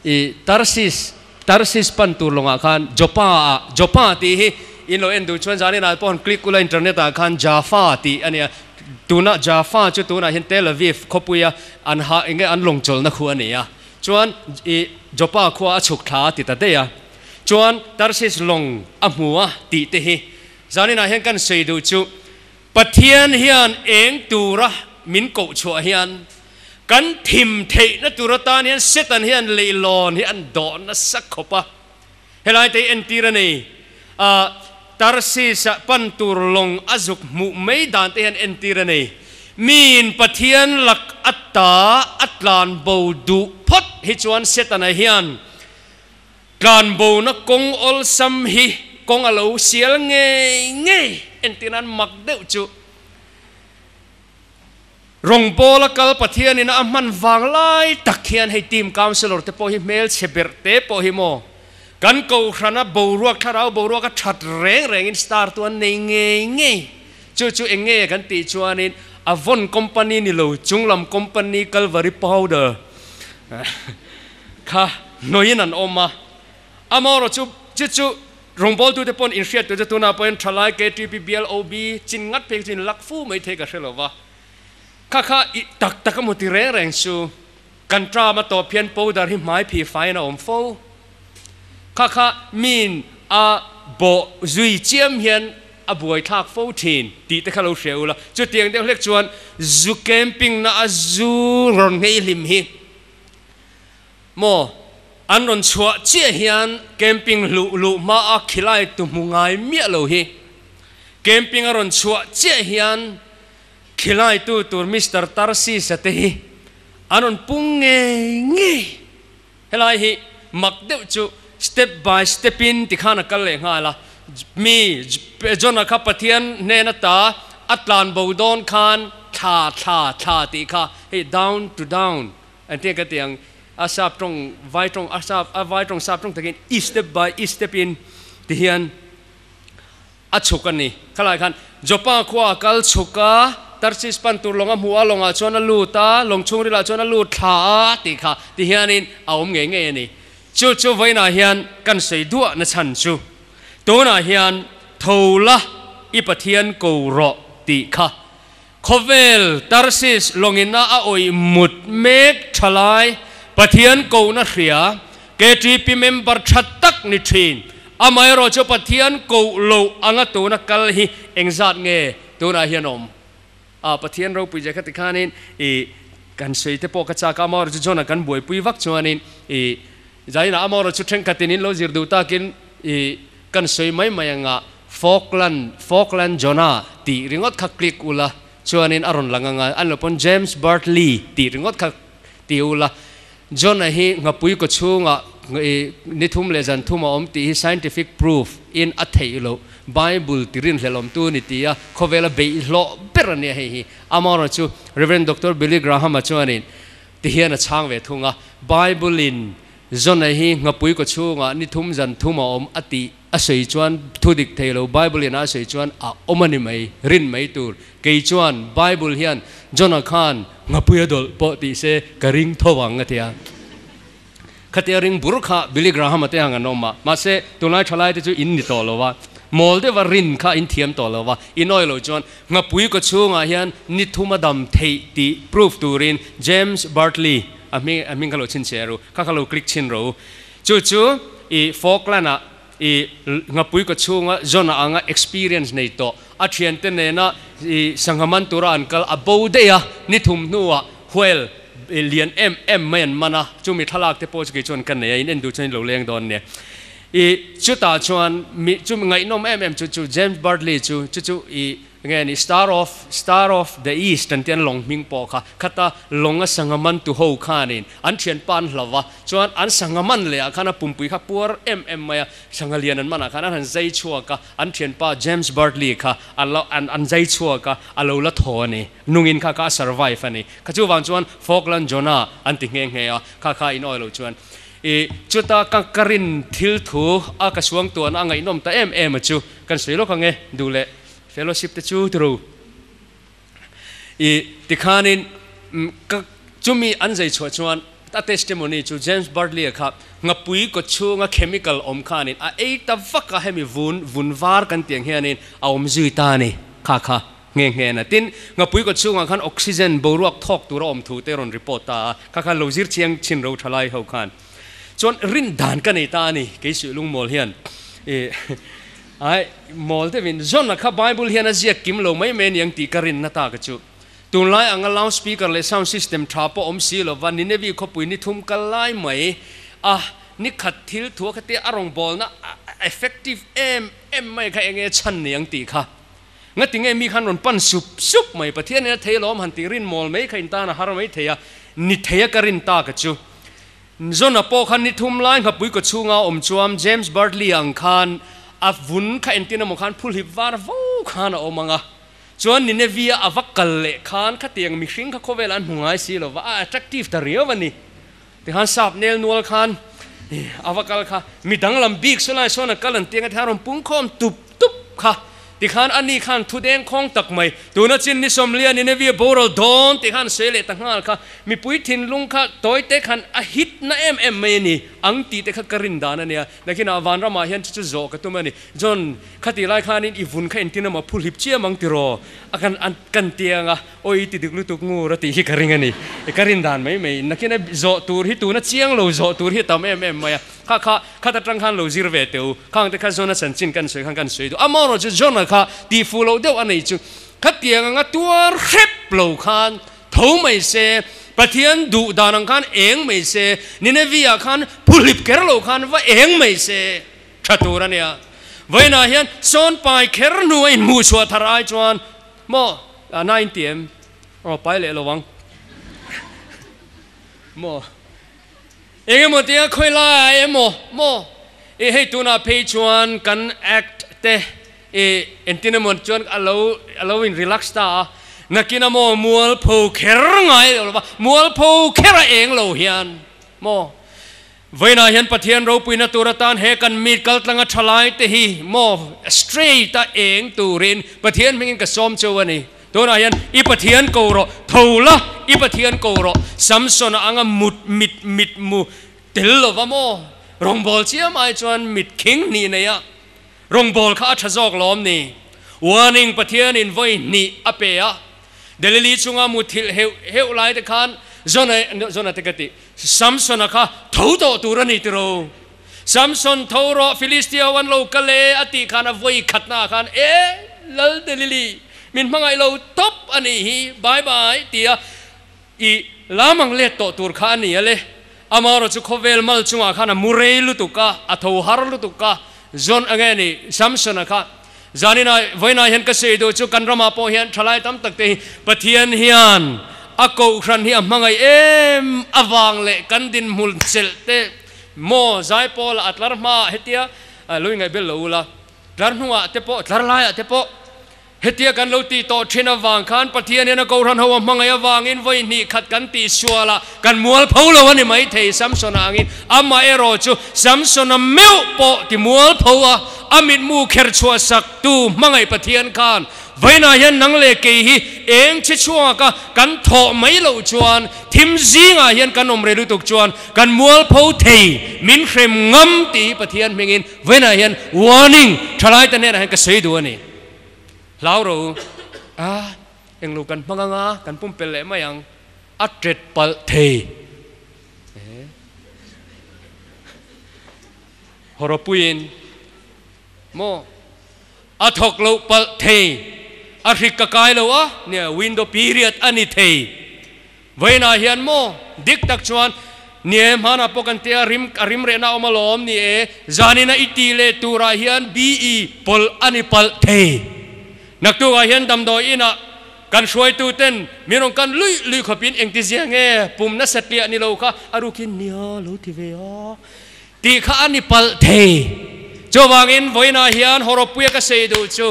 I Tarsis, Tarsis pan tur lawngah khan Joppa-ah, Joppa tih hi in lo en duh chuan zaninah pawh han click ula internet-ah khan Jaffa tih a nia. Tunah Jaffa chu tunah hian Tel Aviv khawpuia an ha, eng nge an lawngchawlhna khu a ni a. Chuan i Joppa khua a chhuk thla a ti ta daih a. Chuan Tarsis lawng a hmu a tih te hi Zaninah hian kan sawi duh chu Pathian hian eng tura min koh chhuah hian kan thim theihna tur atan hian Satan hian leihlawn hi an dawh nasa khawp a. Helai te hi entir a nei. A Tarsis-ah pan tur lawng a zuk hmuh mai dan te hian entir a nei. Miin Pathian lak ata a tlan bo duh phawt hi chuan Setana hian Tlanbona kawng awlsam hi kawng a lo sial ngei ngei entir nan mak deuh chu Rawngbawla kal Pathianin a hman vang lai tak hian hei team councillor te pawh hi hmelchhe berh te pawh hi maw kan kohhrana boruak thlarau boruak a that reng rengin star tu an nei ngei ngei chu chu eng nge kan tih chuanin Avon company ni lo chunglam company Calvary powder Kha hnuaiin an awm a, amaherawh chu chu chu rawngbawltute pawn inhriat tur chu tunah pawhin thalai KTP BLOB chin ngat phei chu in lak fu mai thei ka hre lo va, kha kha i tak tak emaw ti reng reng chu kan term a tawp hian powder hi hmai phih faiin a awm fo, kha kha miin a bawh zui chiam hian a buaithlak fo thin tih te kha lo hria ula, chutiang deuh hlek chuan zu camping na a zu rawn nghei hlim hi. Maw, an rawn chhuah chiah hian camping hluh luh hma a khilai tu hmu ngai miah lo hi. Camping a rawn chhuah chiah hian khilai tu tur Mister Tarsis-a te hi an rawn pung ngei ngei. Helai hi mak deuh chu step by step in tikhan a kal leh nghal a. Mi John-a kha Pathian hnen ata a tlan bo dawn khan thla thla thla tih kha hei down to down Engtin ka ti ang, a sap tawng vai tawng a sap a vai tawng sap tawng takin i step by i step in ti hian a chhuk a ni. Khalai khan Joppa khua a kal chhuk a, Tarsis pan tur lawng a hmu a, lawngah chuan a lut a, lawng chhungrilah chuan a lut thla a tih kha ti hianin a awm ngei ngei a ni. Chu chu vawiinah hian kan sawi duah na chhan chu tunah hian tho la i Pathian ko rawh tih kha Khawvel Tarsis lawngina a awih mut mek tha lai, Pathian kohna hria, KTP member tha tak ni thin. Amaherawh chu Pathian koh loh anga tuna kal hi engzat nge tunah hian awm? A, Pathian ropui zia kha tikhanin i kan sawi te pawh ka chak a, amaherawh chu John-a kan buaipui vak chuanin i zainah amaherawh chu thenkhatin in lo zir duh takin i Kan sawi mai mai anga Falkland, Falkland Jonah tih ringawt kha click ula chuanin a rawn lang anga an lo pawn James Bartley tih ringawt kha ti ula Jonah hi nghapui kaw chhungah i ni thum leh zan thum a awm tih hi scientific proof in a theih loh Bible ti rinhlelh awmtu ni ti a khawvela beihhlawh ber a nia hei hi amaherawhchu chu Rev. Doctor Billy Graham-a chuanin ti hian a chhang ve thung a Bible in Jonah hi nghapui kaw chhungah ni thum zan thum a awm a tih. a sawi chuan thu dik thei lo, Bible in a sawi chuan a awm a ni mai, rin mai tur. Kei chuan Bible hian Jonah khan ngapui a dawlh pawh tih se ka ring tho ang a ti a. Khatia ring bur kha Billy Graham-a te ang an awm a, mahse tunlai thalai te chu in ni tawh lo a, mawl deuha rin kha in thiam tawh lo a, in awi lo chuan ngapui kaw chhungah hian ni thum a dam theih tih proof turin James Bartley a hming a hming kha lo chhinchhiah ru, kha kha lo click chhin ro. Chu chu i Falkland-ah i ngapui kaw chhunga John-a anga experience nei tawh a thiante nena i sangha man tura an kal a bo daih a, ni thum hnuah whale lian em em mai an man a, chumi thlalak te pawh chu kei chuan ka nei a, in en duh chuan in lo leng dawn nia. I chutah chuan mi chumi ngaihnawm em em chu chu James Bartley chu chu chu i Nge ni Star of Star of the East an tian lawng hming pawh kha khata lawnga sangha man tu ho khanin an thianpa an hlau va, chuan an sangha man leh ah khan a pumpui kha puar em em mai a, sangha lian an man ah khan an han zai chhuak a, an thianpa James Bartley kha a lo an an zai chhuak a, a lo la thaw a ni, nungin kha kha a survive a ni. Kha chuvang chuan Falkland Jonah an ti nghe nghe a, kha kha in awi lo chuan i chuta ka ka rin thil thu a ka suangtuahna a ngaihnawm ta em em a chu kan sawi lawk ang e duh leh. Fellowship te chu turu i tikhanin ka chumi an zai chhuah chuan a testimony chu James Bartley-a kha ngapui kaw chhunga chemical awm khanin a ei ta vak a, hemi vun vun var kan tih ang hianin a awm zui ta a ni kha kha nghe nghe na. Tin, ngapui kaw chhungah khan oxygen boruak thawk tura awm thu te rawn report ta a, kha kha lo zir chiang chin ro tha lai ho khan chuan rin dan ka nei ta a ni keisuih lungmawl hian i Ai, mawl deuhin, John-a kha Bible hian a ziak kim lo mai mai aniang tih ka rinna ta ka chu. Tunlai anga loud speaker leh sound system tha pawh awm si lova Nineveh khawpui ni thum kal lai mai a, ni khat thil thua khatia a rawngbawlna a effective em em mai kha enge chhan niang tih kha. Ngati nge mi khan rawn pan sup sup mai, Pathian in a thei alawm han tih rin mawl mai kha intan a har mai thei a, ni thei a ka rin ta ka chu. John-a pawh khan ni thum lai nghapui kaw chhunga a awm chuan James Bartley ang khan a vun kha entin emaw khan phulhip var vo khan a awm ang a, chuan Nineveh-a a va kal leh khan khatiang mihring kha khawvelah an hmu ngai si lo va, a attractive ta riau a ni. Tikhan sap nel nual khan a va kal kha mi danglam bik saw lai sawn a kal an tiang a tikhan a rawn pungkhawm tup tup kha. Tikhan ani khan thu deng khawng tak mai, tuna chin ni sawmlia Nineveh boral dawn tih khan sawi leh ta nghal kha, mipui thinlung kha tawi te khan a hit na em em mai a ni ang tih te kha ka rin dan a nia. Nakinah vanramah hian chu chu zawh ka tum a ni. John, khati lai khanin i vun kha entin emaw phu hlip chiam ang tiraw? A kan an kan tiang a, awi i ti dik lutuk ngur a tih hi ka ring a ni. I ka rin dan mai mai. Nakina zawh tur hi tuna chiang lo zawh tur hi a tam em em mai a. Kha kha khat atang khan lo zir ve teh u. Khang te kha Jonah chanchin kan sawi khan kan sawi duh. Amaherawh chu Jonah kha tihfuh loh deuh a nei chu khatiang anga tuar hrep lo khan tho mai se, Pathian duh dan ang khan eng mai se, Nineveh-ah khan phuhlip kher lo khan va eng mai se tha tur a nia. Vawiinah hian sawn pai kher hnu a inhmuh chhuah thar ai chuan maw a na inti em? Aw pai leh lo ang maw? Eng emaw tia khawi lai emaw maw i hei tunah phei chuan kan act te i entin emaw chuan a lo a lo in relax ta a, nakin a maw mualpho kher ngai lo va, mualpho kher a eng lo hian maw vawiinah hian Pathian ropuina tur atan he kan meet kal tlanga tha lai te hi maw straight a eng turin Pathian hmingin ka sawm cheu a ni. Tunah hian i Pathian ko rawh, tho la, i Pathian ko rawh. Samson-a anga mut mit mit mu tel lova maw? Rawngbâwl chiam ai chuan mit khing hnih nei a, rawngbâwl kha a ṭha zawk lawm ni? Warning Pathianin vawi hnih a pe a, Delili chunga muthilh heuh heuh lai te khan Jona, Jona te ka ti, Samson-a kha tho tawh tur a ni tiraw? Samson tho rawh, Filistia ho an lo kal e, a tih khan a vawi khatnaah khan, E, Lal Delili, min hmangaih lo tawp a nih hi, bye bye, tia i lam ang let tawh tur kha a ni a le. Amaherawh chu khawvel mal chungah khan a mu rei lutuk a, a tho har lutuk a, John a nge ni, Samson-a kha. Zaninah, vawiinah hian ka sawi duh chu kan ramah pawh hian thalai tam tak te hi Pathian hian a kohhran hi a hmangaih em avang leh kan dinhmun chelh te Maw Zaipawl a tlar hmaah hetia lo ingaih bel lo ula, tlar hnungah te pawh, tlar laiah te pawh Hetia kan lo tih tawh thin avang khan Pathian hian a Kohhran ho a hmangaih avangin vawi hnih khat kan tih sual a, kan mual pho lo a ni maithei Samsona angin. Amaherawh chu Samsona meuh pawh ti mual pho a, a mitmu kher chhuah sak tu hmangaih Pathian khan vawiinah hian nang leh kei hi eng chhi chhuak a kan thawh mai loh chuan thim zingah hian kan awm rei lutuk chuan kan mual pho thei min hrem ngam tih hi Pathian hmingin vawiinah hian warning thalaite hnenah hian ka sawi duh a ni. Hlau ro a, englo kan hmang anga kan pumpelh leh mai ang, a tet palh thei. Hawrawpuiin maw a thawk loh palh thei, a hrik ka kai lo a, nia window period a ni thei. Vawiinah hian maw dik tak chuan ni e hmanah pawh kan tia rim a rim rehna a awm alawm ni e, zanina i tih leh turah hian BE pawlh a ni palh thei. Naktukah hian damdawi inah kan hruaitu ten min rawn kan luih luih khawpin engtizia nge pum nasa tliah ni lo kha a rukin nia lo ti ve a tih kha a ni palh thei. Chuvangin vawiinah hian hawrawppuia ka sei duh chu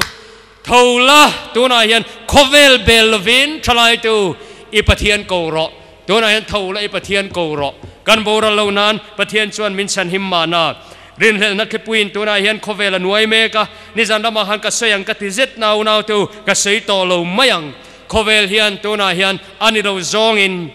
Tho la, tunah hian khawvel bel lovin thalaitu i Pathian ko rawh. Tunah hian tho la i Pathian ko rawh. Kan boral lo nan Pathian chuan min chhan him mahna. Rinhlelhna thlipuiin tunah hian khawvel a nuai mek a, nizan ramah khan ka sawi ang ka ti zet nau nau tu ka sawi tawh lo mai ang. Khawvel hian tunah hian a ni lo zawngin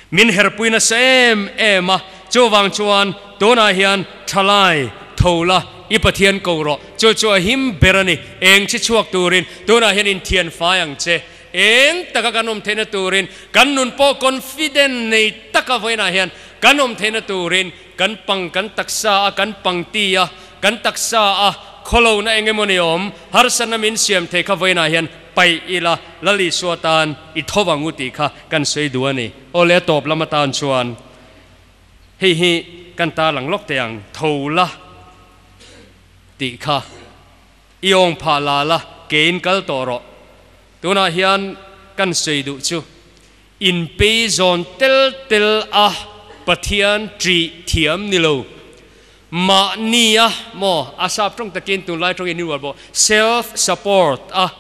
Min herpui nasa em em a, chuvang chuan tunah hian thalai tho la, i Pathian ko rawh. Chu chu a him ber a ni, eng chi chhuak turin tunah hian inthian fai ang che. Eng taka kan awm theihna turin kan nun pawh confident nei taka vawiinah hian kan awm theihna turin kan pang kan taksa a, kan pangti a, kan taksa a khawlohna eng emaw ni awm harsatna min siam thei kha vawiinah hian Paih ila Lal Isua tan i tho ang u tih kha kan sawi duh a ni. Aw le a tawp lam atan chuan hei hi kan tarlang lawk teh ang, tho la tih kha i awng phah la la kein kal tawh rawh. Tunah hian kan sawi duh chu inpei zawn tel tel a Pathian ṭih thiam ni lo. Mahni a maw a sap tawng takin tunlai tawngin in uar bawk self support a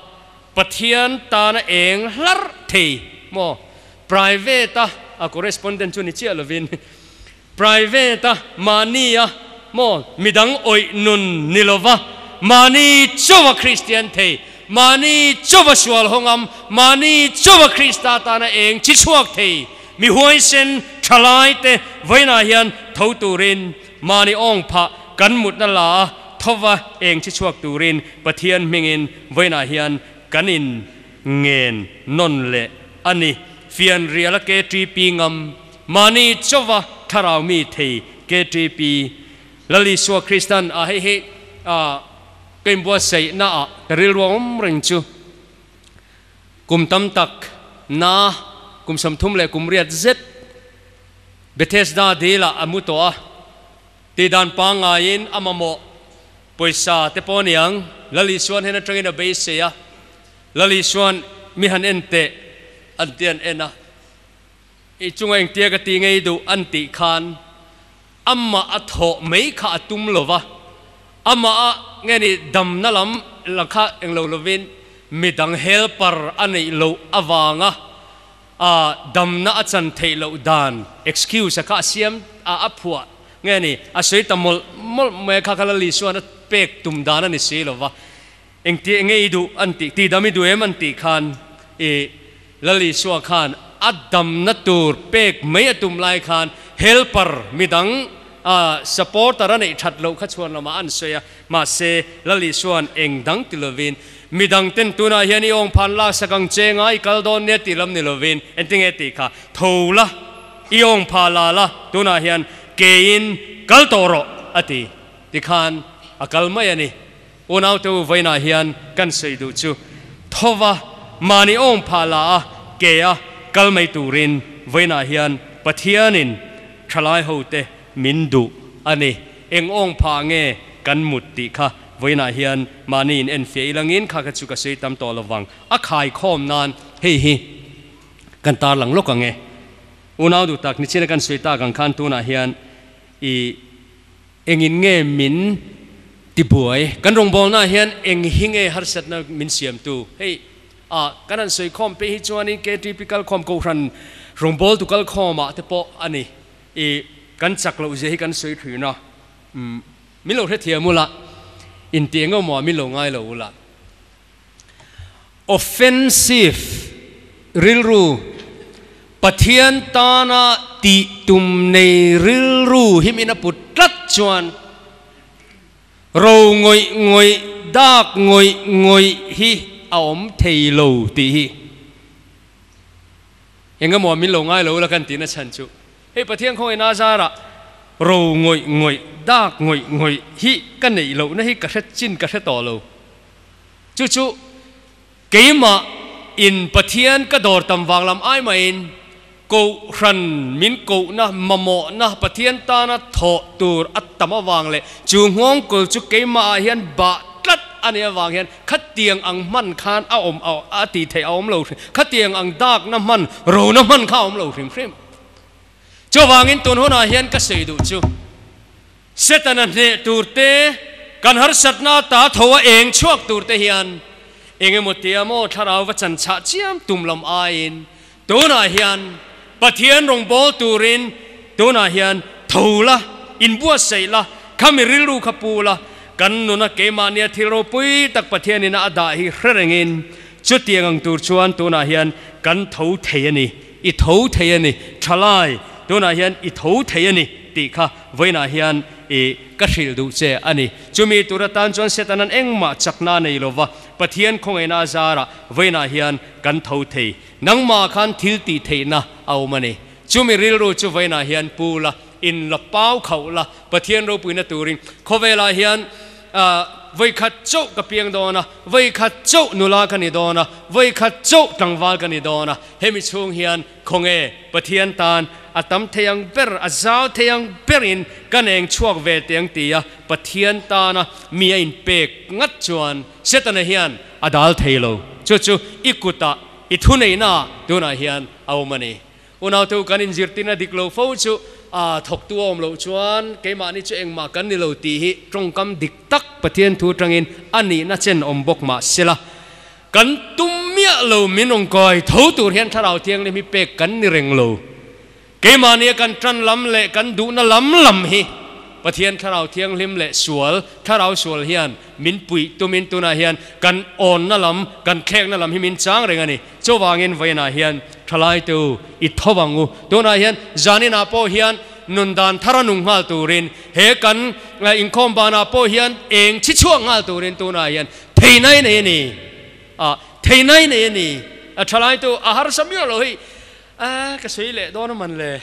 Pathian tana eng hlarh thei maw private a a correspondent chu ni chiah lovin private a mahni a maw midang awih nun ni lova mahni chauha Kristian thei mahni chauha sual hawngam mahni chauha Krista tana eng chi chhuak thei Mi huaisen thalaite vawiinah hian tho turin mahni awng phah kan mutna la a thova eng chi chhuak turin Pathian hmingin vawiinah hian kan in ngen nawn leh a ni. Fianriala KTP ngam mahni chauva thlarau mi thei KTP Lal Isua Kristan a hei hi a ka inbuatsaihna ah ka rilru a awm reng chu. Kum tam tak na kum 38 zet Bethesda dil ah a mu tawh a, tih dan pangngaiin a mamawh pawisa te pawh aniang Lal Isuan hen atangin a beisei a, Lal Isuan mi han en teh an ti an en a, i chunga engtia ka ti ngei duh an tih khan amah a thawh mai kha a tum lo va, amah a nge ni damna lam la kha englo lovin midang helper a neih loh avanga a damna a chan theih loh dan excuse a kha a siam a a phuah nge ni a sawi ta mawlh mawlh mai a kha kha Lali chuan a pek tum dan a ni si lo va, engti nge i duh an tih ti dam i duh em an tih khan i Lal Isua khan a damna tur pek mai a tum lai khan helper midang a supporter a neih that loh kha chhuan lamah an sawi a, mahse Lal Isua'n eng dang ti lovin midang ten tunah hian i awng phan laksak ang che nga i kal dawn nia tih lam ni lovin engtinge tih kha tho la i awng pha la la tunah hian keiin kal tawh rawh a ti tikhan a kal mai a ni. Unaute u vawiinah hian kan sawi duh chu thova mahni awm phah la a ke a kal mai turin vawiinah hian Pathianin thalai hote min duh a ni. Eng awng phah nge kan mut tih kha vawiinah hian mahni in enfiah ilangin kha kha chu ka sawi tam tawh lovang. A khaikhawm nan hei hi kan tarlang lawk ang e. Unau duh tak nichina kan sawi tak ang khan tunah hian i Engin nge min Tibuai, kan rawngbawlnaah hian eng hi nge harsatna min siamtu? Hei, ah, kan han sawi khawm phei hi chuanin KTP kalkhawm Kohhran rawngbawltu kalkhawmah te pawh a ni. I, kan chak loh zia hi kan sawi thin a. Umm, min lo hrethiam ula, inti eng emaw min lo ngai lo ula. Offensive rilru, Pathian tana tih tum nei rilru hi min a put tlat chuan ro ngawih ngawih, dak ngawih ngawih hi a awm thei lo tih hi engemaw min lo ngai lo la kan tihna chhan chu hei Pathian khawngaih nazarah ro ngawih ngawih, dak ngawih ngawih hi ka neih lohna hi ka hre chin ka hre tawh lo. Chu chu keimah in Pathian ka dawr tam vang lam ai maiin Kohhran min kohna, mamawhna, Pathian tana thawh tur a tam avang leh chu nghawngkawl chu keimah ah hian bah tlat a nih avang hian khatiang ang hman khan a awm a tih theih a awm lo hrim, khatiang ang dakna hman, rona hman kha a awm lo hrim hrim. Chuvangin tun hunah hian ka sawi duh chu. Setana hneh tur te, kan harsatna ata tho a eng chhuak tur te hian eng emaw tia maw thlarau va chan chhah chiam tum lam aiin tunah hian Pathian rawngbâwl turin tunah hian tho la, inbuatsaih la, khami rilru kha pu la, kan nuna keimahnia thil ropui tak Pathianina a dah hi hre rengin chutiang ang tur chuan tunah hian kan tho thei a ni. I tho thei a ni, thalai, tunah hian i tho thei a ni tih kha vawiinah hian i ka hrilh duh che a ni. Chumi tur atan chuan Setanan engmah chakna a nei lo va, Pathian khawngaihna a zarah vawiinah hian kan tho thei. Nangmah khan thil tih theihna a awm a ni. Chumi rilru chu vawiinah hian pu la, in la pau khauh la, Pathian ropuina turin khawvelah hian Vawikhat chauh ka piang dawn a, vawikhat chauh nula ka ni dawn a, vawikhat chauh tlangval ka ni dawn a, hemi chhung hian khawnge Pathian tan a tam thei ang ber, a zau thei ang berin ka neng chhuak ve teh ang ti a, Pathian tana mi a inpek ngat chuan Setana hian a dal thei lo. Chu chu i kutah, i thuneihnaah tunah hian a awm a ni. Unautu kan inzirtirna dik lo fo chu a thawktu a awm loh chuan keimahni chu engmah kan ni lo tih hi tawngkam dik tak Pathian thu atangin a nihna chen awm bawk mah sela, kan tum miah lo min rawn kai tho tur hian Thlarau Thianghlim hi pek kan ni reng lo. Keimahnia kan tan lam leh kan duhna lam lam hi Pathian Thlarau Thianghlim leh sual Thlarau sual hian min puih tumin tunah hian kan awnna lam, kan thlekna lam hi min chang reng a ni. Chuvangin vawiinah hian thalai te u, i tho ang u. Tunah hian zaninah pawh hian nun dan thar a nung nghal turin, he kan inkhawm banah pawh hian eng chhi chhuak nghal turin tunah hian theinai nei a ni. Ah, theinai nei a ni. A thalai te u, a harsa miah lo hei. Ah, ka sawi leh dawn a man le.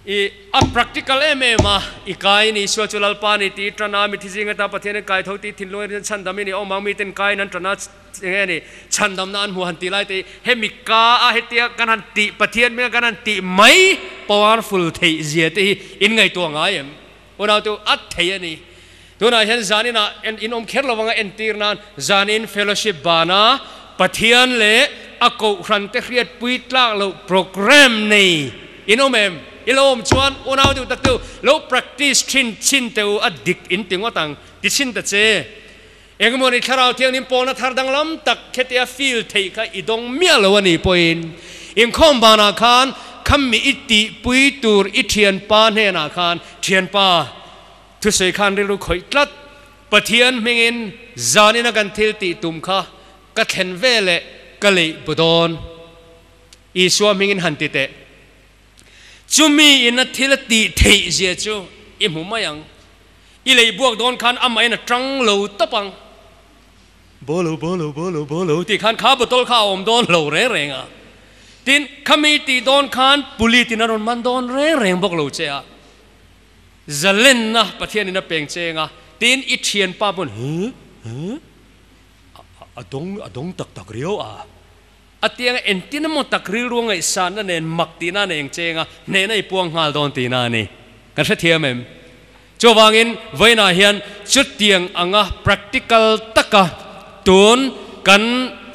I a practical em em a, i kai ni Isua chu Lalpa ni tih i tan a, mithi zinga ta Pathian in kai tho tih thinlung erin chhandam in i awm ang, miten kaiin an tan a, enge ni chhandamna an hmu han tih lai te hi hemi ka a hetia kan han tih Pathian hminga kan han tih mai powerful theih zia te hi in ngaihtuah ngai em? Unau te u, a thei a ni. Tunah hian zaninah en in awm kher lovang a entir nan zanin fellowship bana Pathian leh a kohhran te hriatpui tlak loh program nei in awm em? I lo awm chuan unau deuh tak deuh lo practice thin chhin teh u a dik in ti ngawt ang ti chhin ta che. Engemaw ni thlarau thianghlim pawlna thar danglam tak khetia feel theih kha i dawng miah lo a nih pawhin inkhawm banah khan khammi i tihpui tur i thianpa hnenah khan thianpa Thusawi khan rilru khawih tlat. Pathian hmingin zanina kan thil tih tum kha ka thlen ve leh ka leih bu dawn. Isua hmingin han ti teh. Chumi in a thil a tih theih zia chu i hmu mai ang. I leih buak dawn khan amahin a tang lo tawp ang. Bolo bolo bolo bolo tih khan kha bottle kha a awm dawn lo reng reng a. Tin, khami tih dawn khan pulit in a rawn man dawn reng reng bawk lo che a. Zalenna Pathianin a peng cheng a, tin i thianpa pawn huh huh a dawng a dawng tak tak riau a. A tianga entin emaw tak rilru ngaihsanna nen mak tihna a nei ang cheng a, hnehna i puang nghal dawn tihna a ni. Kan hrethiam em? Chuvangin vawiinah hian chutiang anga practical taka tun kan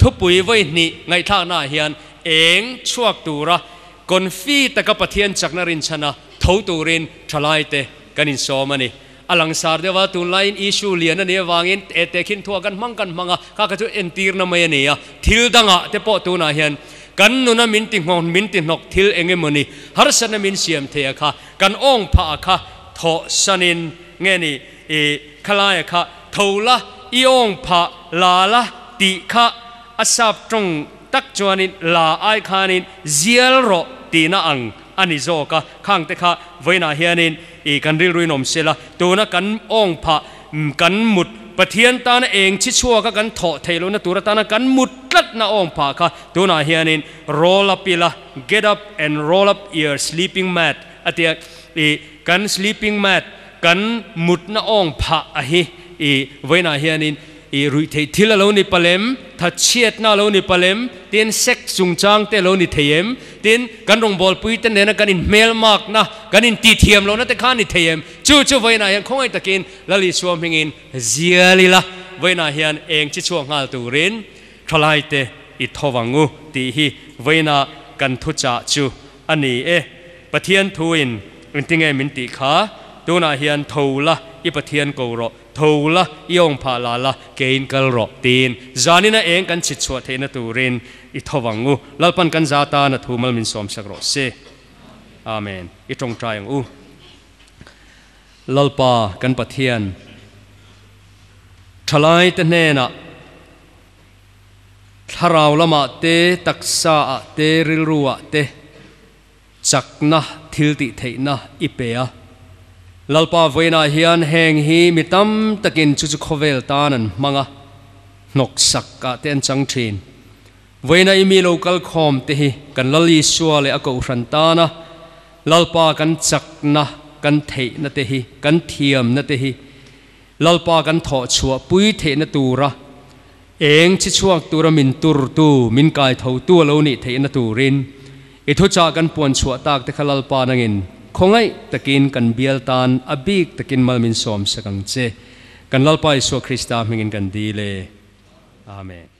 thupui vawi hnih ngaihthlaknaah hian eng chhuak tura confi taka Pathian chakna rinchhana Tho turin thalaite kan insawm a ni. A langsar deuh a, tunlaiin issue lian a nih avangin e tehkhin thuah kan hmang kan hmang a, kha kha chu entirna mai a ni a. Thil dangah te pawh tunah hian kan nuna min ti nghawn min ti hnawk thil eng emawni harsatna min siam thei a kha, kan awng phah a kha thawh sanin nge ni i khalaia kha tho la i awng phah la la tih kha a sap tawng tak chuanin la ai khanin zial rawh tihna ang a ni zawk a, khang te kha vawiinah hianin i kan rilruin awm sela, tuna kan awng phah kan mut Pathian tana eng chi chhuaka kan thawh theih lohna tur atana kan mut tlatna awng phah kha tunah hianin roll up ila, get up and roll up your sleeping mat a tia, i kan sleeping mat kan mutna awng phah a hi i vawiinah hianin I ruihtheih thil a lo ni palem, thatchhiatna a lo ni palem, tin sex chungchang te a lo ni thei em? Tin, kan rawngbawlpui te nena kan inhmelmakna, kan intithiam lohna te kha a ni thei em? Chu chu vawiinah hian khawngaih takin Lal Isua hmingin zial ila, vawiinah hian eng chi chhuak nghal turin thalaite i tho vang u tih hi vawiinah kan thuchah chu a ni e. Pathian thuin engtinge min tih kha? Tunah hian tho la, i Pathian ko rawh. Tho la, i awng phah la la, keiin kal rawh, tiin zanina eng kan chhit chhuah theihna turin i tho vang u. Lalpan kan za tan a thu mal min sawmsak rawh se. Amen. I tawngtai ang u. Lalpa kan Pathian, thalaite hnenah thlarau lamah te, taksa ah te, rilru ah te, Chakna, thiltih theihna i pe a. Lalpa vawiinah hian heng hi mi tam takin chu chu khawvel tan an hmang a, hnawksak ah te an chang thin. Vawiina i mi lo kal khawm te hi kan Lal Isua leh a Kohhran tana Lalpa kan chakna, kan theihna te hi, kan thiamna te hi Lalpa kan thawh chhuah pui theihna tura Eng chi chhuak tura min turtu, min kaithotu a lo nih theihna turin i thuchah kan puan chhuah tak te kha Lalpa nangin khawngaih takin kan bial tan a bik takin mal min sawm sak ang che. Kan Lalpa Isua Krista hmingin kan dil e. Amen.